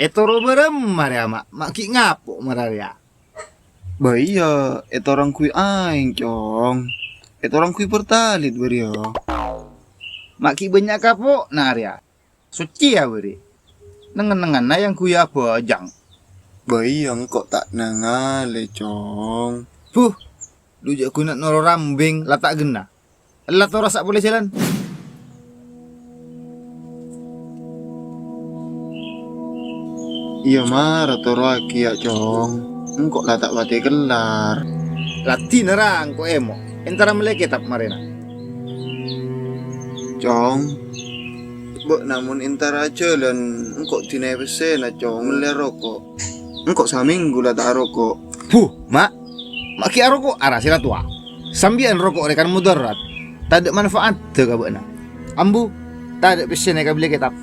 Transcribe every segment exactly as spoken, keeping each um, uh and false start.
Ètoro bârâmma rèya, Ma'? Ma' ghi' ngapo' mara rèya? Bâ iyâ, ètoro ongghuy aèng, Cong. Ètoro ongghuy Pertalite bâriyâ. Ma' ghi' bânnya' kapo'na rèya. Soccèya bâri'. Neng-ennengnganna èyangghuy abhâjâng. Bâ iyâ, engko' ta' nangalè, Cong. Buh, dhu jhâ' ghun noro' rambing la ta' ghenna. Ella toro' sa' polè jhâlân. Iyâ, mara toro'aghi, yâ, Cong. Engko' la ta' patè kellar. La dinna ra engko' èmo'. Entara mellè kètab marèna. Cong, bâ'na mon entara jhâlân, engko' dina'è pèssèna, Cong, mellè roko'. Engko' samènggu la ta' aroko'. Buh, Ma'. Ma' ghi' aroko' ara sè la towa. Sambiyân roko' rè kan mudarat. Tadâ' manfaatta ka bâ'na. Ambu, tadâ' pèssèna èkabelliyâ kètab.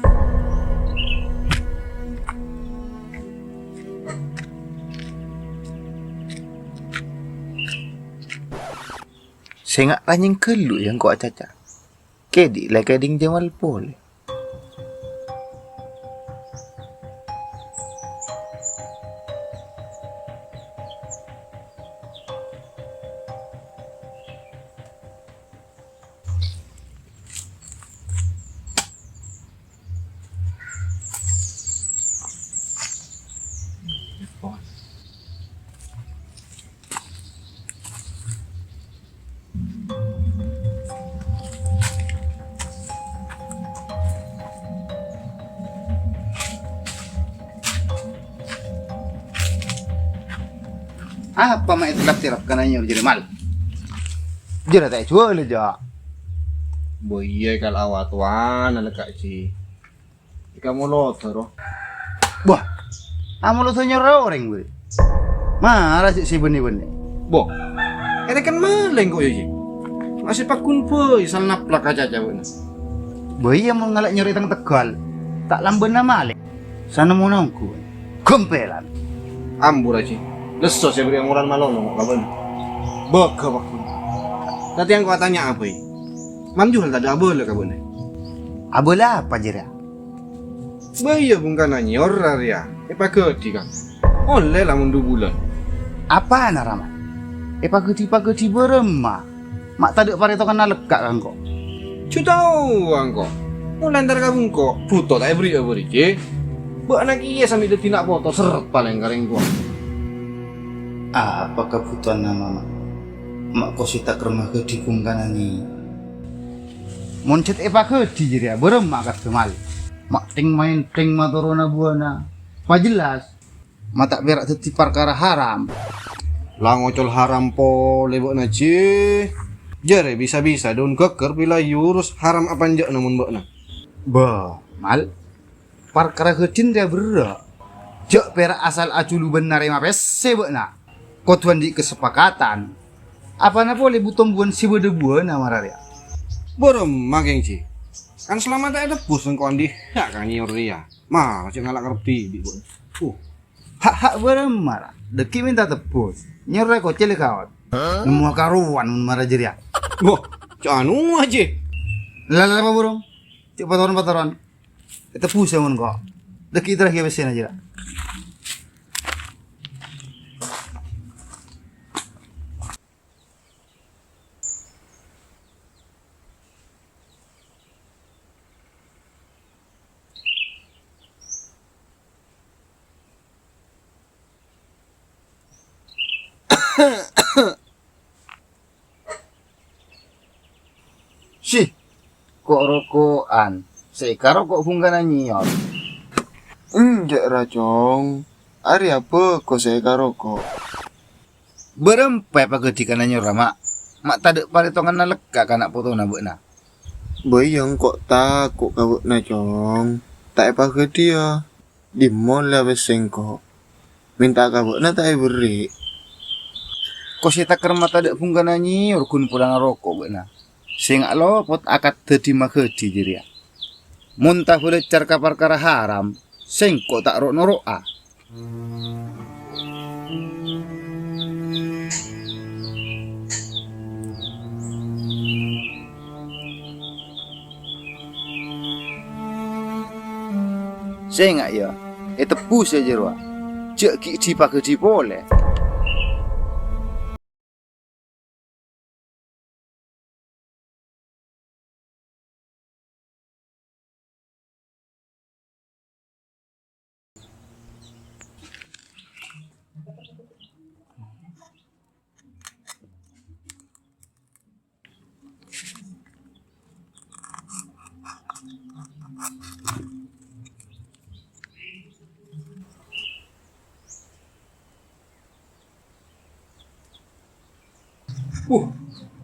Sènga' tanyèng ghâllu yâ engko' acaca. Kèdhi' la èkèdhing Jamal polè. Apa ma' ètelap-telap ka Nanyor jârèya, Mal? Jârèya ta' èjhuwâlâ, jâ'. Bo iyâ, kal awatowana lè ka' jhi. Èkamolodhâ, ro. Wah, amolodhâ nyoro orèng, bâri'. Mara sè, sè bânnè-bânnè. Bo, èrèken malèng ko' yâ, jhi. Masè paggun bhâi sal naplak ka caca bâ'na. Bâ iyâ mon ngala' nyoro è tang tegal, ta' lambâna malèng. Sanemmona ongghu. Ghâmpèlan. Ambu ra, jhi. Lesso sè bâri' amolan malolo ka bâ'na. Bâgâ paggun. Tatèya engko' atanya'a bhâi. Mam Juhal tadâ' abâlâ ka bâ'na. Abâlâ apa jârèya? Bâ iyâ bungkana nyoro rèya èpaghâdhi, Kang. Ollè la mon du bulân. Apana, Rama? Èpaghâdhi-paghâdhi bârâmma? Ma' tadâ' parètonganna lekka' ka engko'. Jhu taowa engko'. Mon la entar ka bengko', bhuto ta' èberri'â bâri', jhi. Bâ'na kèya sambi dhâddhi na' poto serret palèng ka rèng towa. Apa kabhutowanna, Mama? Ma' kosè takerrem aghâdhi bungkana nyè. Mon jhât èpaghâdhi jârèya, bârâmma kadhâ mal? Ma' tèng-maèntèng matorona buwâna. Pajellas. Ma' ta' pèra' dhâddhi parkara haram. La ngocol haram polè bâ'na, jhi. Jârèya bisa-bisa daun ghâggâr bilâ èurus haram apanjâ'na mon bâ'na. Bâ, Mal. Parkara ghâdhin rèya berrâ'. Jhâ' pèra' asal ajhulubân narèma pèssè bâ'na. Kodhu andi' kasepakatan. Apana polè bu-tombuwân sè bâdâ buwâna mara rèya. Bârâmma kèng, jhi. Kan salama ta' ètebbhus engko' andi' ha' ka nyèyor rèya. Ma, jhâ' ngala' karebbhi bi' bâ'na. Uh. Ha'-ha' bârâmma ra? Dhâggi' mènta tebbhus. Nyèyor rèya kocèl è kaon. Nemmowa karowan mon mara jârèya. Wah, ca'nowa, jhi. Lala, apa burung? Cè' patoron-patoron. Ètebbhusâ mon ko'. Dhâggi' èterraghi pèssèna jârèya. Sih, ko'-roko'an. Sè èkaroko' bungkana nyèyor. Enjâ' ra, Cong. Arèya bhâko sè èkaroko'. Bârâmpa èpaghâdhi ka Nanyor, Rama? Ma' tadâ' parètonganna lekka' ka na' potona bâ'na. Bâ iyâ engko' tako' ka bâ'na, Cong. Ta' èpaghâdhiyâ. Dhimmo la pèssè engko'? Mènta ka bâ'na ta' èberri'. Kosè takerrem tadâ' bungkana nyèyor ghun polana roko' bâ'na. Sènga' lopot akad dhâddhi maghâdhi jârèya. Mon tabâlâccar ka parkara haram, sèngko' ta' ro'-noro'a. Sènga', yâ. Ètebbhus jârowa. Jâ' ghi' dhi-paghâdhi polè. Uh,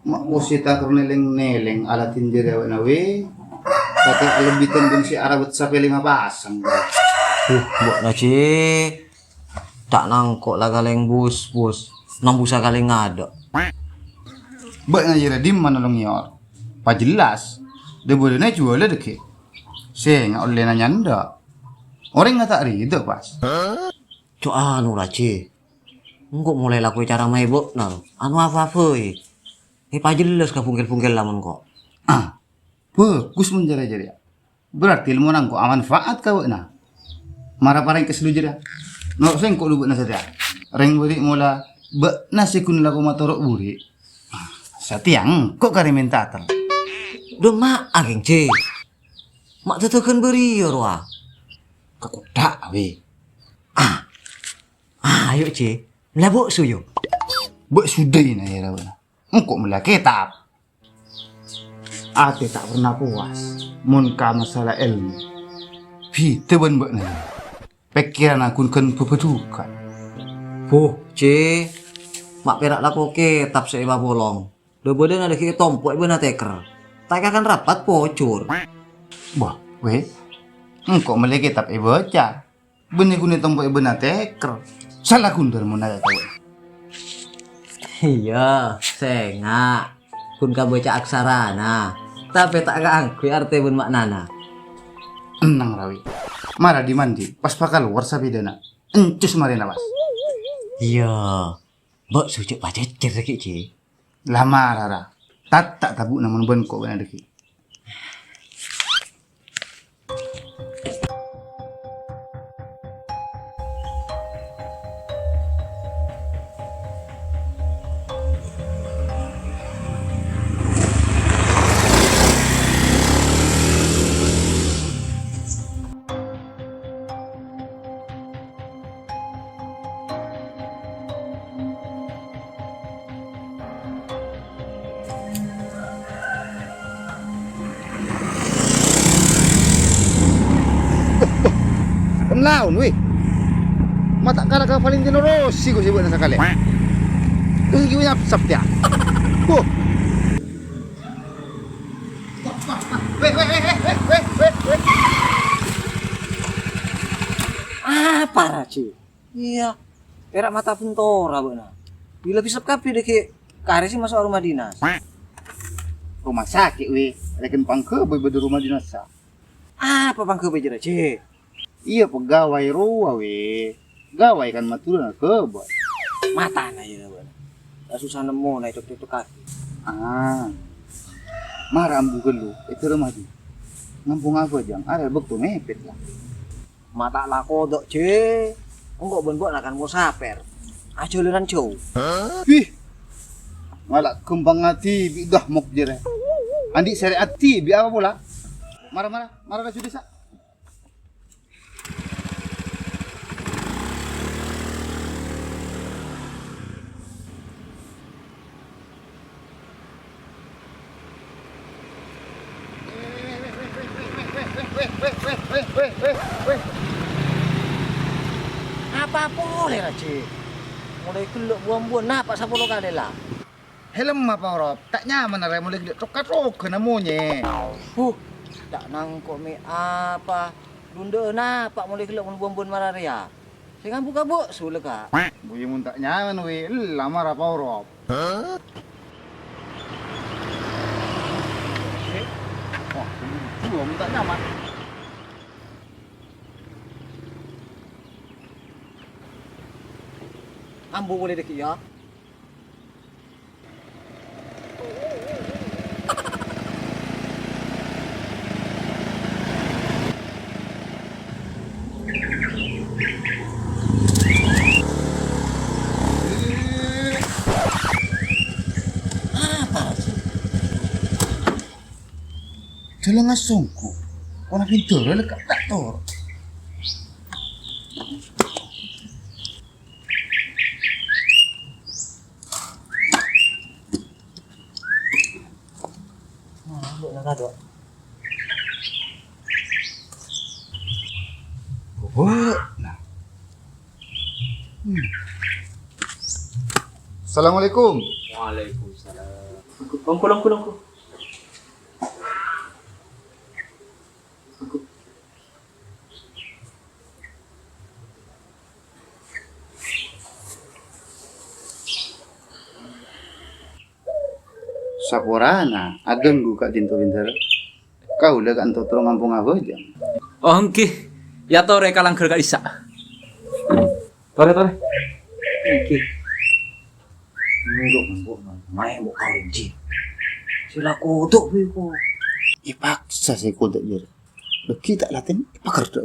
ma' posè ta' karo nèlèng-nèlèng aladhin jârèya bâ'na, wè. Kata' lebbitan bân sè arabât sapè lèma pasang, bâ. Uh, bâ'na, Cè. Ta' nangko' la kalèng bus-bus, nambusa kalèng ngadâ'. Bâ'na jârèya dimma nolong, Yor? Pajellas, dhâ-bâdhâna èjhuwâlâ dhâggi'. Sènga' ollèna nyandâ'. Orèngnga ta' rida, pas. Cok anu, Rajè. Engko' molaè lakoè cara maè bâ'na, anu apa-apa, è. Èpajellas ka bungkel-bungkel lamon, ko'. Ah, bhâghus mon cara jârèya. Berarti èlmona engko' amanfa'at ka bâ'na. Mara parèng ka sè lu jârèya. Noro' sèngko' lu bâ'na satèya. Rèng bâri' mola bâ'na sè ghun lako matoro' buri'. Satèya engko' karè mènta ater. Dâ' ma'a, Kèng, Cè. Ma' dâdâghân bâriyâ rowa. Ka kottha', wè. Ah. Ah, ayo, Cè. Mella bâkso, yo. Bâkso dâina, yâ, ra bâ'na. Engko' mella kètab. Atè ta' pernah powas mon ka masalah èlmo. Bhidhâ bân bâ'na. Pèkkèranna ghun ghân bhâbhâdhughân. Boh, Cè. Ma' pèra' lako kètab sè èpapolong. Dâ-bâdâna dhâggi' ètompo' è bâna tèker. Ta' èkakan rapat pojhur. Boh, wè. Engko' mellè kètab èbâca. Bânnè ghun ètompo' è bâna tèker. Sala ghun dâr mon naya ka bâ'na. Iyâ, sènga'. Ghun kabâca aksarana. Tapè ta' kaangghuy artè bân ma'nana. Ennang, ra wè. Mara dhi-mandhi, pas pakalowar sapèdâna. Encus marèna, pas. Iyâ. Mbok sujud pacècèr dhâggi', Cè. La mara, ra. Tatta' tabu'na mon bân ko' bâ'na dhâggi'. Kon laon, wè. Ma' ta' kala ka Valentino Rossi ko' sè bâ'na sakalè. Terros ghi' nyapsap, yâ. Huh. Wè, wè, wè. Apa, Raji? Iyâ, pèra' mata bhentora bâ'na. Bilâ bisep kabbhi dhâggi' karè sè maso' roma dinas. Roma sakè', wè. Rèken pangghâbây bâdâ roma dinassa. Apa pangghâbây jârèya, Jè? Iyâ, pegawai rowa, wè. Gawai kan Madhurâna ghâbây. Matana, yâ, bâ'na. La sossa nemmona ècok-cocokaghi. Ah. Mara ambu ghâllu, èdhârâmma dhi. Ngampong abhâjâng, arèya bâkto mèpèt, la. Ma' ta' lako, do', Jè. Engko' bân bâ'na kan mosaper. Ajhâlânan jâu. Bih. Mala ghâmpang adi bi' dahmok jârèya. Andi' sèrè adi bi' apa pola? Mara, mara, mara laju dissa'. Apa polè, Raji? Molaè ghellâ' bu-ambuwân, napa' sapolo kalè, la? Helm apa, Rob? Ta' nyaman arèya molaè ghellâ' tok-kathokghâna monyè. Huh, ta' nangko' mè' apa? Dundâ'â napa' molaè ghellâ' mon bu-ambuwân mararèya? Sè ngambu ka bâkso, la, Ka'. Bhuy, mon ta' nyaman, wè, ella mara paorop. Hah? Wah, lucu, mon ta' nyaman. Ambu polè dhâggi', yâ. Dâlâ ngasonggu, kona bindoro lè ka' ta' toro'. Nah, Bu, nah, Kak, Dok. Bobok, nah. Hmm. Assalamualaikum. Waalaikumsalam. Longko, longko, longko. Saporana aghânggu ka'dinto bhender. Kaulâ ka'anto terro ngampong abhâjâng. Oh, èngghi. Èyatorè ka langghâr ka'dissa'. Torè, torè. Èngghi. Nunggu, nunggu, nunggu. Maèn, Bu, kawin, Ji. Sila kodok, Bu, kok. Èpaksa sè kodok, jârèya. Lagi ta' latèn, èpakerdhâ,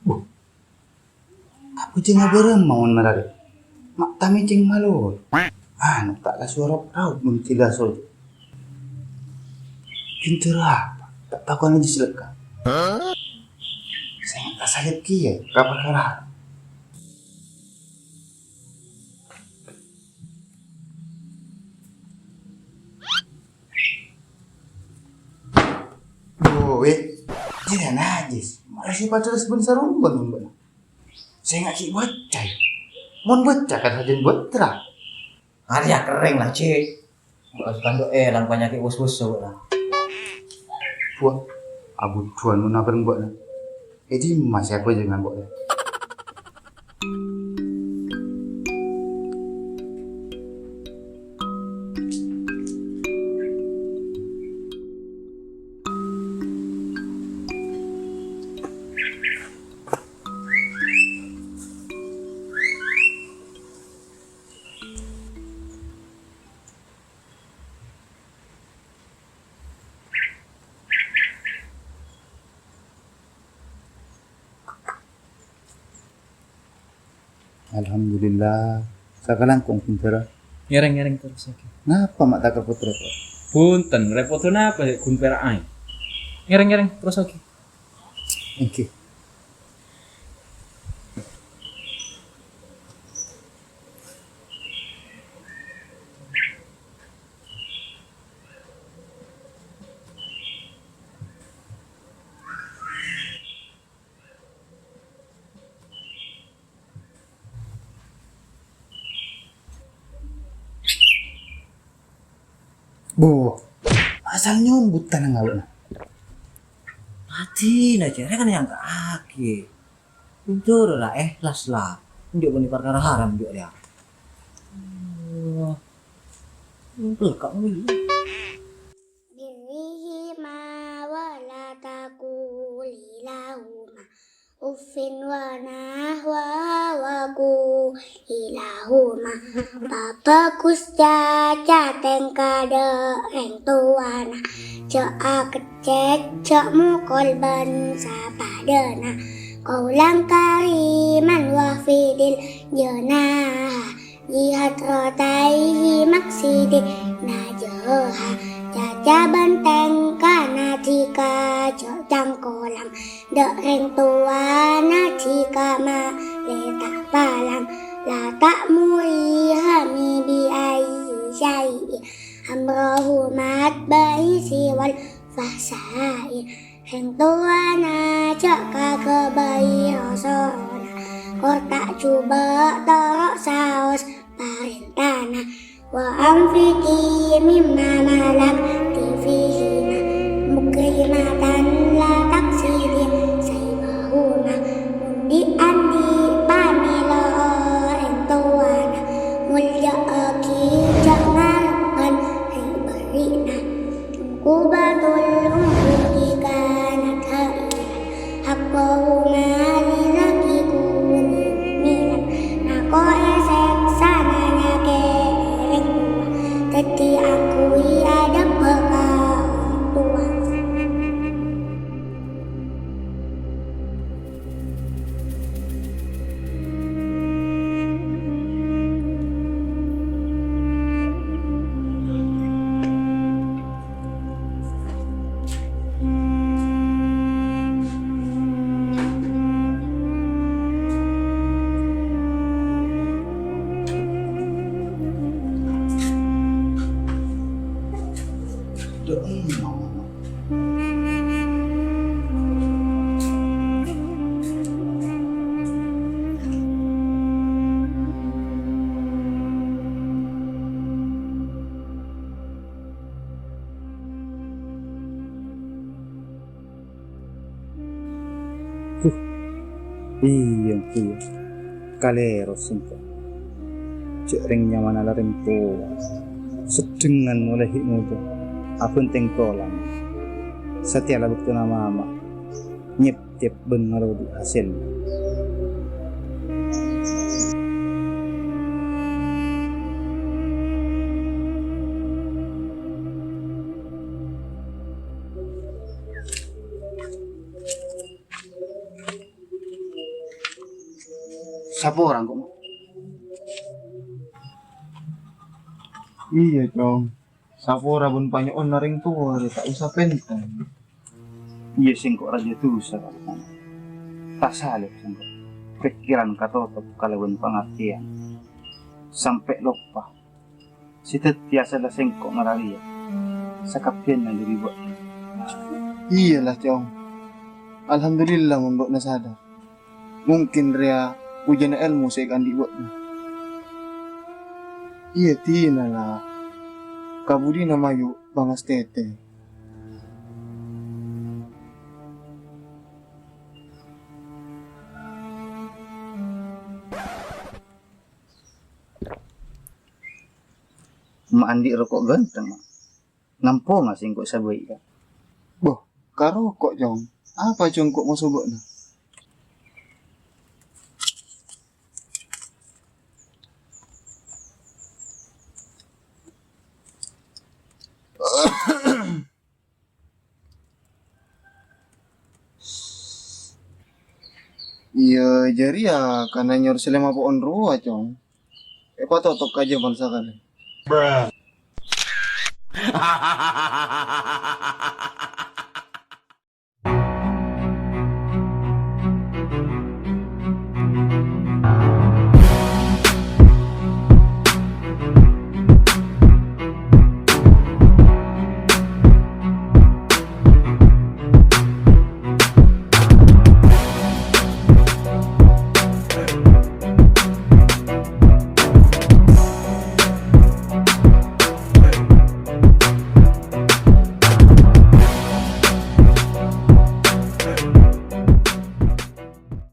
Bu. Abhâjâng abhârâmma mon mararè. Ma' tamècèng malolo. Anu, ta' kasorop raop mon cèla sojo. Bhender apa? Ta' tao kan aja sileka. Sènga' ta' salep kèya ka parkara. Bowe, jârèya najis. Mara sè padâ bân saromban bân bâ'na. Sènga' ghi' bâca, yâ. Mon bâca kan sajân bâtra. Arèya kerrèng la, Ji. Bâ'na kandhu' èlang panyakè' wos-wos bâ'na. Buah, abudhuwân mon abhâreng bâ'na. È dimma sè abhâjâng bâ'na? Alhamdulillah, sakalangkong bhender. Ngèrèng-ngèrèng terros, oke. Napa ma' ta' repot-repot? Bhunten, repot napa, ghun pèra' aèng. Ngèrèng-ngèrèng terros, oke. Èngghi. Bo, asal nyombut tanang abâ'na. Adina, jârèya kan èangka'aghi. Bhender la, èhlas la. Enjâ' bânnè parkara haram, enjâ' rèya. Allah. Pelka' ngolè. Birrihima wa la taquli lahuma uffin wa nahwa wa quli lahuma. Pabhâghus caca tèngka dâ' rèng towana. Jhâ' akeccèk, jhâ' mokol bân sapadâna. Qaulan kariman wakhfidil janaha. Jihad rotaihi maksidi najaha. Caca bân tèngkana dhika jhâ' cangkolang. Dâ' rèng towana dhika malè ta' palang. La ta'muri hami bi ayyi syai'in. Amrahu matba'i siwal fahsai. Rèng towana jhâ' kaghâbây ra-sorana, kor ta' jhubâ' toro' saos parèntana. Wa anfiqi mimma malakti fihima, mukrimatan la taqsidi saibahuma. Mon dhi'-andhi' pamèlo rèng towana, molja'aghi jhâ' ngarep ghân rè-bârri'na. Uqubatul uquqi kanat ha'ilan, haqqahuma li dzakri kuni milan. Nako'è sèksana nyakè'è rèng towa, dhâddhi Dâ' emma. Huh, iyâ, iyâ. Kalèro sèngko'. Jhâ' rèng nyamana la rèng towa. Seddhengngan molaè ghi' ngoca', abhântèng tolang. Satèya la bâktona mama nyèp-cèp bân ngalodhu' hasèl. Saporana, Cong? Iyâ, Cong. Saporana bân panyo'onna rèng towa rèya ta' osa pènta. Iyâ, sèngko' rajâ dhusa, Ka'. Tasalèp sèngko'. Pèkkèran katotop kalabân pangartèyan. Sampè' loppa. Sè dhâddhi asalla sèngko' ngararèya, sakabbhiyânna dhâri bâ'na. Iyâ la, Cong. Alhamdulillah mon bâ'na sadar. Mungkin rèya pojâna èlmo sè èkaandi' bâ'na. Iyâ, dinala. Kabudina mayu' pangastètè. Ma' andi' roko' ghântheng, Ma'. Namponga sèngko' sabâi, Ka'. Boh, ka roko', Cong. Apa, Cong, ko' maso bâ'na? Iyâ, jârèya kana nyor sè lèma po'on rowa, Cong. Èpatotop ka jhâman sakalè.